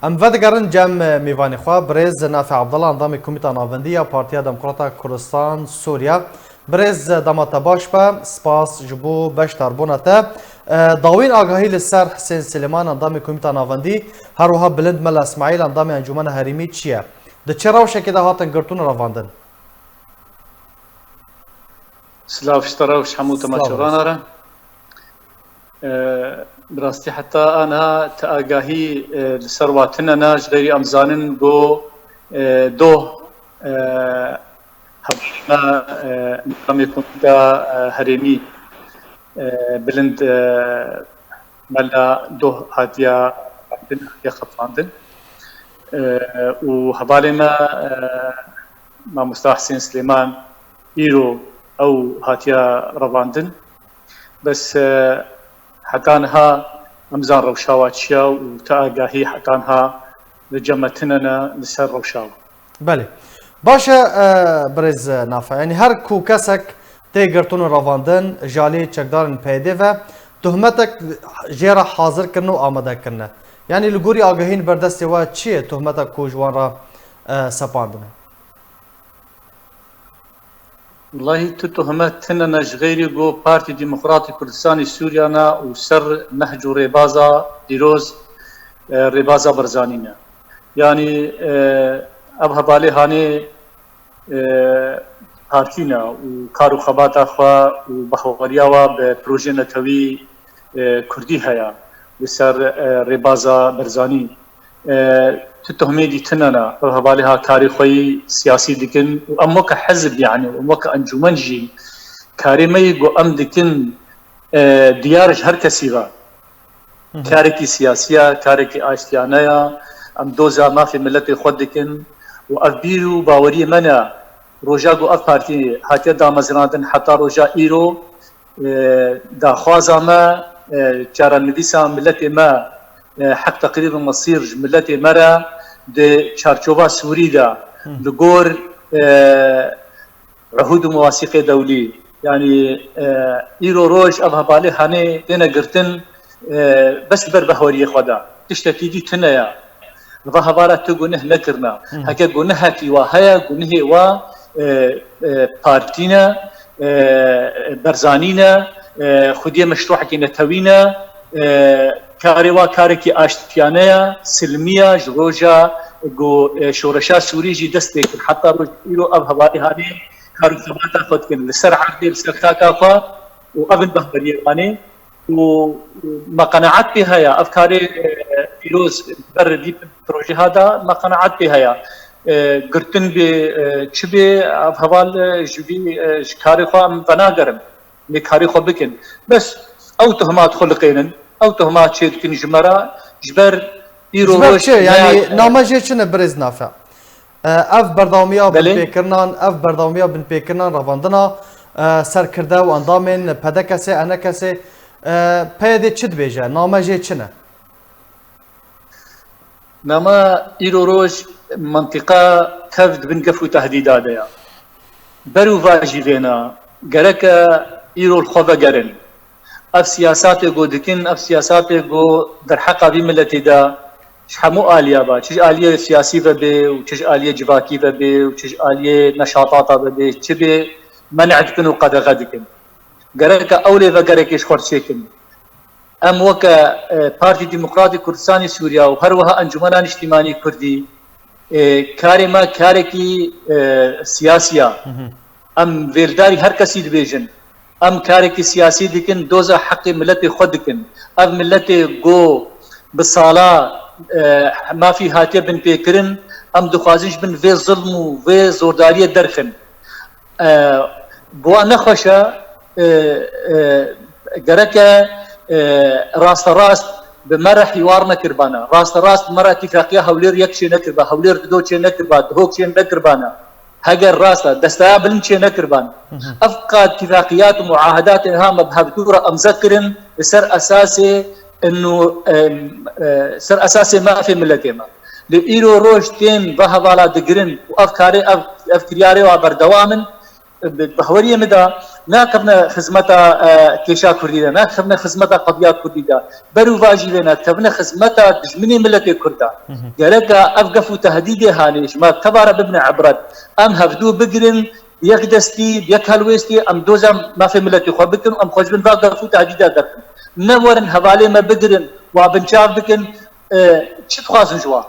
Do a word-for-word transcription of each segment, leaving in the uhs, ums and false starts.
Em vedigerin cem mêvanê xwe, birêz Nafi Abdullah, endamê Komîta Navendî ya Partiya Demokrata Kurdistan Sûriye. Birêz, dema te baş be, spas ji bo beşdarbûna te. E, dawîn agahî li ser Hisên Silêman, endamê Komîta Navendî, her wiha Bilind Mela Îsmaîl, endamê Encûmena Herêmî çi ye? Di çi rewşekê de hatin girtin û revandin? Silav ji te re û ji hemû Silav temaşevana re. E, bi rastî heta aniha ti agahî, e, li ser wa tune ne, ji xeyrî em zanin ku, e, doh, e, hevalê me, e, endamê Komîta, e, Herêmî, e, Bilind, e, Mela doh hatiye, hatiye xebitandin. E, û hevalê me, e, Mamosta Hisên Silêman, îro ew hatiye revandin. Bes, e, heta niha em zan rewşa wa çi ye û ti agahî heta niha li cem me tune ne li ser rewşa wa. Belê. Baş e, e, birêz Nafi. Yanî her ku kesek tê girtin û revandin, ji aliyê çekdarên P Y D ve tohmetek jê re hazir kirine û amade kirine. Yanî li gorî agahiyên berdestê we çi ye tohmetek ku ji wan re, e, sepandine? Wellahî tu tohmet tune ne ji xeyrî ku Partî Demokratî Kurdistanê Sûriye ne û ser nehc û rêbaza pîroz, e, rêbaza Barzanî ne. Yanî, e, ev hevalê hanê, e, partî ne û kar û xebata xwe û bahweriya we bi projeyê netewî, e, Kurdî heye li ser, e, rêbaza Barzanî. E, tu tohmê dî tune ne. Ev hevalê ha karê xwe yî siyasî dikin û em weke hizb, yanî em weke encûmen jî karê me yî ku em dikin, e, diyar ji her kesî ve. Hı hı. Karekî siyasî ye, karekî aştiyane ye. Em doza mafê miletê xwe dikin û ev bîr û baweriyê me ne. Roja ku ev partî hatiye damezrandin heta roja îro, e, daxwaza me, e, çarenivîsa miletê me, e, heq teqrîr û mesîr ji miletê me re di çarçova Sûrî de, Hı. li gor, e, Uhûd û mewasîqê dewlî. Yanî, e, îro roj ev hevalê hanê têne girtin, e, bes li ber behweriyê xwe de. Tiştekî dî tune ye. Li va hevala tu guneh nekirine. Hı. Heke gunehekî wa heye, gunehê wa, e, e, partî ne, e, Berzanî ne, e, xwediyê meşruhekî netewî ne, e, karê wa karekî aştiyane ye, silmî ye, ji roja ku, e, şoreşa Sûrî jî dest pê kir. Heta roj îro ev hevalê hanê kar û xebata xwe dikin li ser erdê, li ser xaka xwe û ev in behweriyê wan ê û me qenaet pê heye. Ev karê, e, pîroz ber vî projeha de me qenaet pê heye. E, girtin bê, e, çi bê, ev heval, e, ji vî, e, ji karê xwe em venagerin. Lê karê xwe bikin. Bes ew tohmat xwe liqênin, ew tohmat çê dikin ji me re, ji ber îro Ji ber roj çi? Yanî naya- name jê çi ne birêz Nafi? E, ev berdewamiya Belê. binpêkirinan, ev berdewamiya binpêkirinan revandina, e, serkirde û endamên P D K S, E N K S, e, P Y D çi dibêje? Name jê çi ne? Nama îro roj mentiqa tev di bin gef û tehdîda de ye. Ber û va jî vêna, gereke îro li xwe vegerin. Ev siyasatê ku dikin, ev siyasatê ku derheqa vî miletê de ji hemû aliya ve, çi ji aliyê siyasî ve bê û çi ji aliyê civakî ve bê û çi ji aliyê neşatata ve bê, çi bê, men'e dikin û qedexe dikin. Gereke ew lê vegerekê ji xwe çêkin. Em weke, e, Partî Demokratî Kurdistanê Sûriye û her wiha Encûmena Niştîmanî Kurdî, e, karê me karekî, e, siyasî ya. Hı hı. Em vêldarî her kesî dibêjin. Em karekî siyasî dikin, doza heqê miletê xwe dikin. Ev miletê ku bi sala, e, mafî hatiye binpêkirin, em dixwazin ji bin vê zilm û vê zordariyê derxin. E, bi wan nexweş e, e, e, gereke, e, rasterast bi me re hîwar nekiribana. Rasterast bi me re tîfaqiya Hewlêr yek çê nekiriba, Hewlêr dido çê nekiriba, Duhok çê nekiribana. Heger rast e, desteya bilind çê nekiribana. Hı hı. Ev qat tîfaqiyat û muahedatên ha me bi hevdû re emze kirin li ser esasê inu, em, e, ser esasê mafê miletê me. Lê îro roj tên ve hevala digirin û ev karê, ev, ev kiryarê wa berdewam in. bi, bi baweriyê min de nakevine xizmeta, e, kêşa Kurdî de, nakevine xizmeta qediya Kurdî de. Ber û vajî vê ne, kevine xizmeta dijminê miletê Kurd de. Gereka ev gef û tehdîdê hanê ji me teva re bibine ibret. Em hevdû bigirin, bi yek destî, bi yek helwêstî, em doza mafê miletê xwe bikin û em xwe ji bin va gef û tehdîda derxin. Ne werin hevalê me bigirin, wa binçav bikin, e, çi dixwazin ji wan?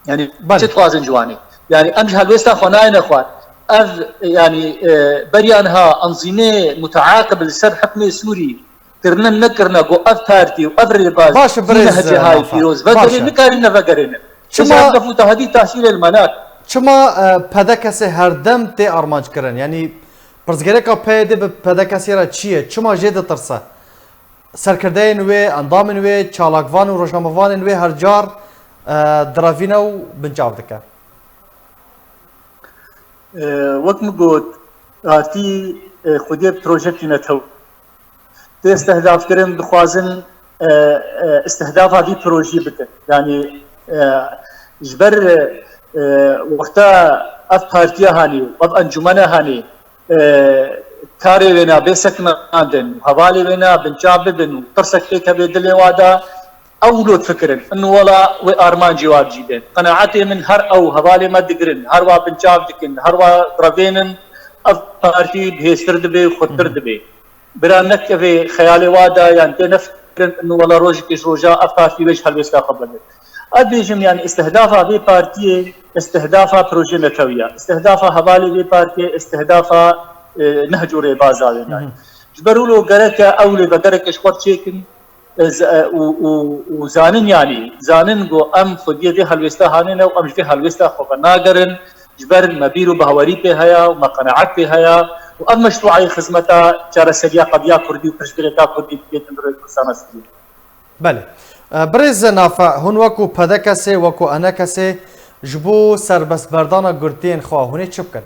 Yani Belê. Çi dixwazin ji wan ê? Yani em ji helwêsta xwe nayêne xwar. Ev, yani, e, beriya niha enzîmê muteaqib li ser hikmê Sûrî kirine nekirine, ku ev partî û ev rêbaz Baş e, vî birêz, nehcê e, hay Nafa. Pîroz Baş vegerê e. Nikarîne vegerêne. Çima Hijab gef û tehdîd tesîrê li me nake. Çima, e, P D K S herdem tê armanc kirin? Yani pirsgirêka P Y D bi P D K S re çi ye? Çima jê ditirse? Serkirdeyên wê, endamên wê, çalakvan û rojnamevanên wê her car, e, direvîne û binçav dike. E, wek min got, partî, e, xwediyê bi projektî netew. Tê istihdafkirin, dixwazin, e, e, istihdafa vî projî bikin. Yani, e, ji ber, e, wexta ev partiya hanî, ev encûmena hanî, e, karê wêna bê sekinandin, hevalê wêna binçav bibin û tirsek pêkevê dilê wa de, ew wilo difikirin, in wela wê armancê wa bi cî bên. Qenaetê min her ew hevalê me digirin, her wa binçav dikin, her wa direvênin, ev partî bihêztir dibe û xurttir dibe. Bira nekevê xeyalê wa de, yan tê nefikirin, in wela rojekê ji roja ev partî wê ji helwêsta xwe bibin. Ez bêjim, yani istihdafa vê partiyê, istihdafa projê netewî ye. Istihdafa hevalê vê partiyê, istihdafa, e, nehc û rêbaza wê nayê. Ji ber wilo gereke ew lêvegereke ji xwe çêkin, e, z-, e, û, û, û zanin, yani, zanin ku em xwediyê vê helwêsta hanê ne û em ji vê helwêsta xwe venagerin, ji ber me bîr û bawerî pê heye û me qenaet pê heye û ev meşrûayê xizmeta çareseriya qediya Kurdî û pirsgirêka Kurdî dibêtin bi rêkurdistana Sûriyê. Belê. E, birêz Nafe, hûn wekû P D K S'ê, wekû E N K S'ê ji bo serbestberdana gurtiyên xwe hûn ê çi bikin?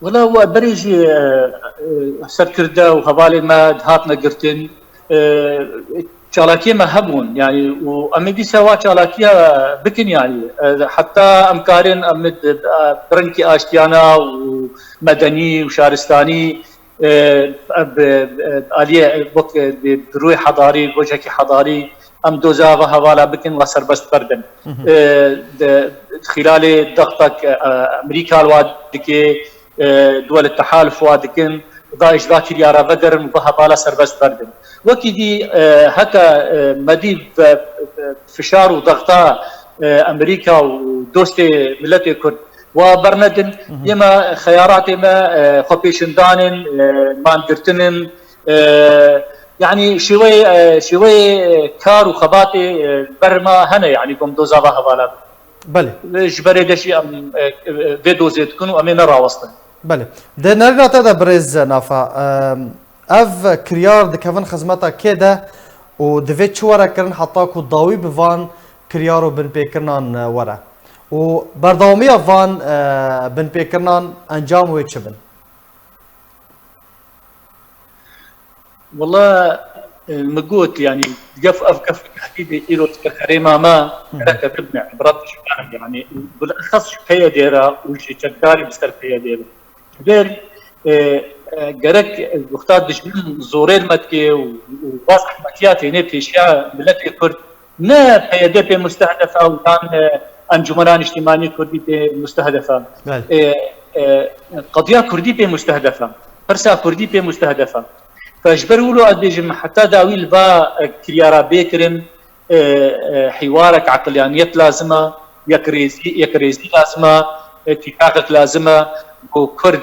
Wela we berê jî, e, e, serkirde û hevalê me dihatine girtin, e, çalakiyê me hebûn, yani, û em ê dîsa wa çalakiya bikin, yani, e, heta em karin em bi, e, bi rengkî aştiyana û medenî û şaristanî, e, bi, e, aliyê, e, wek, e, bi, bi rûyê hedarî, wecekî hedarî, em doza ve hevala bikin, ve serbest berdin. E, di, di xîlalê dextek, e, Amerîka li wa dike, e, duwelê tehaluf wa dikin, DAIŞ va kiriya re vegerin û ve hevala serbest berdin. Wekî dî, e, heke, e, me dî ve, ve fişar û dexta, e, Amerîka û dostê miletê Kurd wa bernedin, yê me xeyaratê me, e, xwepêşindan in, e, mangirtin in, e, yani şêweyê, e, şêweyê kar û xebatê, e, ber ma hene, yani ku em doza va hevala bin. Belê. Ji berê de jî em, e, e, vê dozê dikin û em ê nerawestin. Belê. Di nerîna te de birêz Nafe, e, ev kiryar dikevin xizmeta kê de û divê çi were kirin heta ku dawî bi van kiryar û binpêkirinan, e, were? Û berdewamiya van, e, binpêkirinan encam wê çi bin? Wela, e, min got, yani, gef, ev gef û tehdîdê îro dike herêma me, gereke bibne ibret ji me, yani, bilexes ji P Y D re û ji çekdarî bi ser P Y D re. Ji ber, e, e, gerek, e, wexta dijmin zorê li me dike û, û va zehmetiya têne pêşiya miletê Kurd, ne P Y D pê mustehdef e û yan, e, Encûmena Niştimanî Kurdî pê mustehdef e. Belê. E, e, qediya Kurdî pê mustehdef e. Pirsa Kurdî pê mustehdef e. Fe ji ber wilo ez bêjim, heta dawî li va, e, kiryara bê kirin, e, e, hîwarek, eqiliyaniyet lazim e, yekrêzî, yekrêzî lazim e, îtîfaqek lazim e, ku Kurd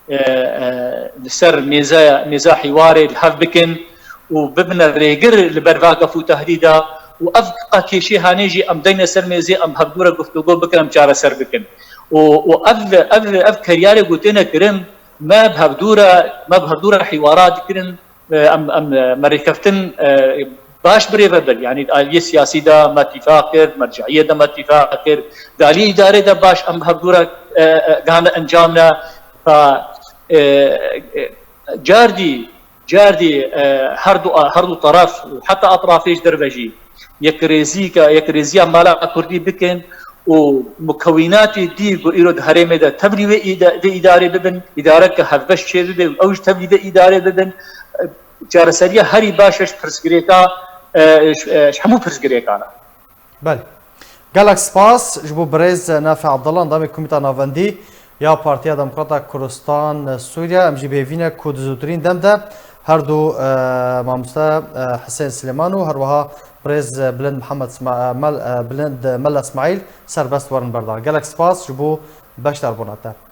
e, e, li ser mêze, mêza hîwarê li hev bikin û bibine rêgir li ber va gef û tehdîda û ev qa kêşê hanê jî em deyne ser mêzê, em hevdû re guftûgo bikin, em çareser bikin. Û, û ev, ev, ev keryarê ku têne kirin, me bi hevdû re, me bi hevdû re hîwara dikirin, e, em, em, e, me rêkeftin, e, baş bi rê ve bir. Yani di aliyê siyasî de me tîfaq kir, merceiyê de me tîfaq kir, di aliyê îdarê de baş em hevdû re, e, e, gihane encam ne. Fa, e, e, cardî, cardî, e, her du, her du taraf û heta etrafê ji derve jî yekrêzî ke, yekrêziya mala Kurdî bikin û mukewînatê dî ku îro di herêmê de tevlî wê îda-, vê îdarê bibin, îdareke hevbeş çêbibe û ew ji tevlî vê îdarê bibin, çareseriya herî baş e ji pirsgirêka, e, ji, e, ji hemû pirsgirêkan e. Belê. Gelek spas ji bo birêz Nafi Abdullah, endamê Komîta Navendî ya Partiya Demokrata Kurdistan Sûriye. Em jî bi hêvî ne ku di zûtirîn dem de her du, e, mamoste, e, Hisên Silêman û her wiha birêz, e, Bilind Mihemed Sma-, e, Mel-, e, Bilind Mela Smaîl serbest werin berdan. Gelek spas ji bo beşdarbûna te.